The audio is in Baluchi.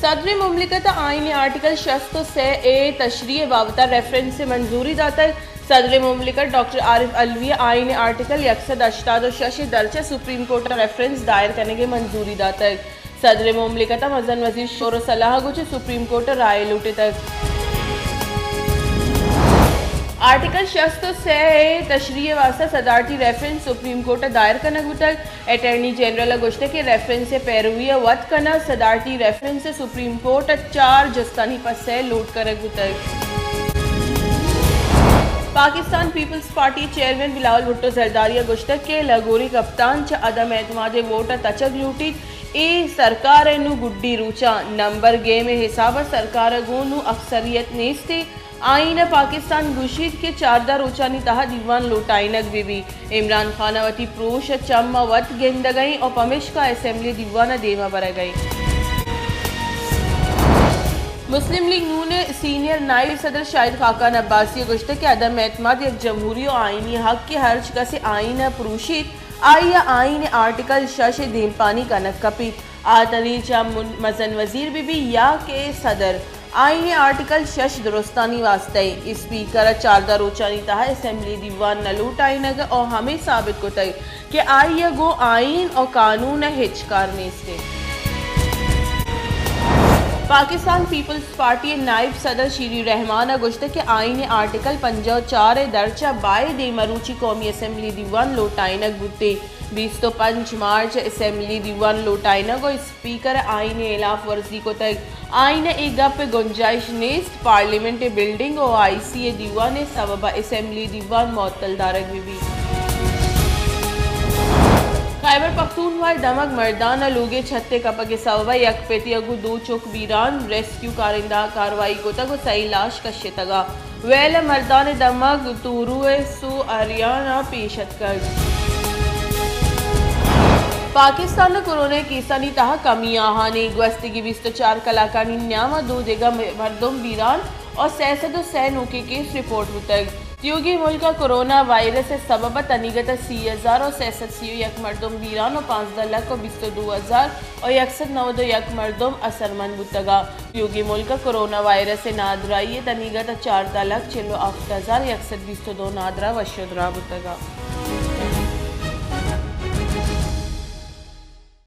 صدر مملکت ء آئین آرٹیکل شست و سے اے تشریح ء بابت ء ریفرنس ء منظوری داتگ۔ صدر مملکت ڈاکٹر عارف علوی ء آئین آرٹیکل یک سد ہشتاد و شش ء درچ ء سپریم کورٹ ء ریفرنس دائر کنگ ء منظوری داتگ۔ صدر مملکت ء مزن وزیر شور و صلاح ء گوں چہ سپریم کورٹ ء رائے لوٹتگ۔ آرٹیکل شست و سے اے تشریح ء واستہ صدارتی ریفرنس سپریم کورٹ ء دائر کنگ بوتگ۔ اٹارنی جنرل ء گوشتگ کہ ریفرنس ء پیروی ء وت کنگ، صدارتی ریفرنس ء سپریم کورٹ ء چار جستانی پسہ ء لوٹ کنگ بوتگ۔ پاکستان پیپلز پارٹی ء چیئرمین بلاول بھٹو زرداری ء گوشتگ کہ لگوری کپتان چہ عدم اعتماد ء ووٹ ء تچگ لوٹیت، اے سرکار ء نوں گڈی روچاں نمبر گیم ء حساب ء سرکار ء گوں نوں اکثریت نیست ء آئین ء پاکستان گوشیت کہ چاردہ روچانی تہا دیوان لوٹائینگ بہ بیت۔ عمران خان ء وتی پروش ء چم ء وت گندگ ء ایں ء پمیشکا اسمبلی دیوان ء دیم ء برگ ء ایں۔ مسلم لیگ نون ء سینئر نائب صدر شاہد خاقان عباسی ء گوشتگ کہ عدم اعتماد یک جمہوری ء آئینی حق ء، ہرچ کس ء آئین ء پروشیت، آئی ء آئین ء آرٹیکل شش ء دیمپانی کنگ کپیت۔ آ تنی چہ من-، مزن وزیر بہ بیت یا کہ صدر، آئین ء آرٹیکل شش درستانی واستہ ء۔ اسپیکر ء چاردہ روچانی تہا اسمبلی دیوان نہ لوٹائینگ ء ہمے ثابت کتگ کہ آئی ء گوں آئین ء قانون ء ہچ کار نیست ء۔ پاکستان پیپلز پارٹی ء نائب صدر شیری رحمان ء گوشتگ کہ آئین ء آرٹیکل پنجاہ و چار ء درچ ء بائد ء مروچی قومی اسمبلی دیوان لوٹائینگ بوتیں۔ بیست و پنچ مارچ ء اسمبلی دیوان لوٹائینگ ء اسپیکر ء آئین ء ہلاف ورزی کتگ۔ آئین ء اے گپ ء گنجائش نیست، پارلیمنٹ ء بلڈنگ ء او آئی سی ء دیوان ء سبب ء اسمبلی دیوان معطل دارگ بہ بیت۔ خیبر پختونخوا ء دمگ مردان ء لوگ ء چھت ء کپگ ء سبب ء یک پتی ء گوں دو چک بیران، ریسکیو کارندہ ء کاروائی کتگ ء سئے لاش کشتگ ء ویل ء مردان ء دمگ تورو ء سو اریان ء پیش اتکگ۔ پاکستان ء کورونا ء کیسانی تہا کمی آہانی گوستگی بیست و چار کلاکانی نیام ء دو دگہ م-، مردم بیران ء سئے سد و سئے نوکیں کیس رپورٹ بوتگ۔ تیوگیں ملک ء کورونا وائرس ء سبب ء تنیگت ء سی ہزار و سئے سد سی و یک مردم بیران و پانزدہ لکھ و بیست و دو ہزار و یک سد نود و یک مردم اثرمند بوتگ ء۔ تیوگیں ملک ء کورونا وائرس ء نادراہی ء تنیگت ء چاردہ لکھ چل و ہفت ہزار یک سد بیست و دو نادراہ وش و دراہ بوتگ ء۔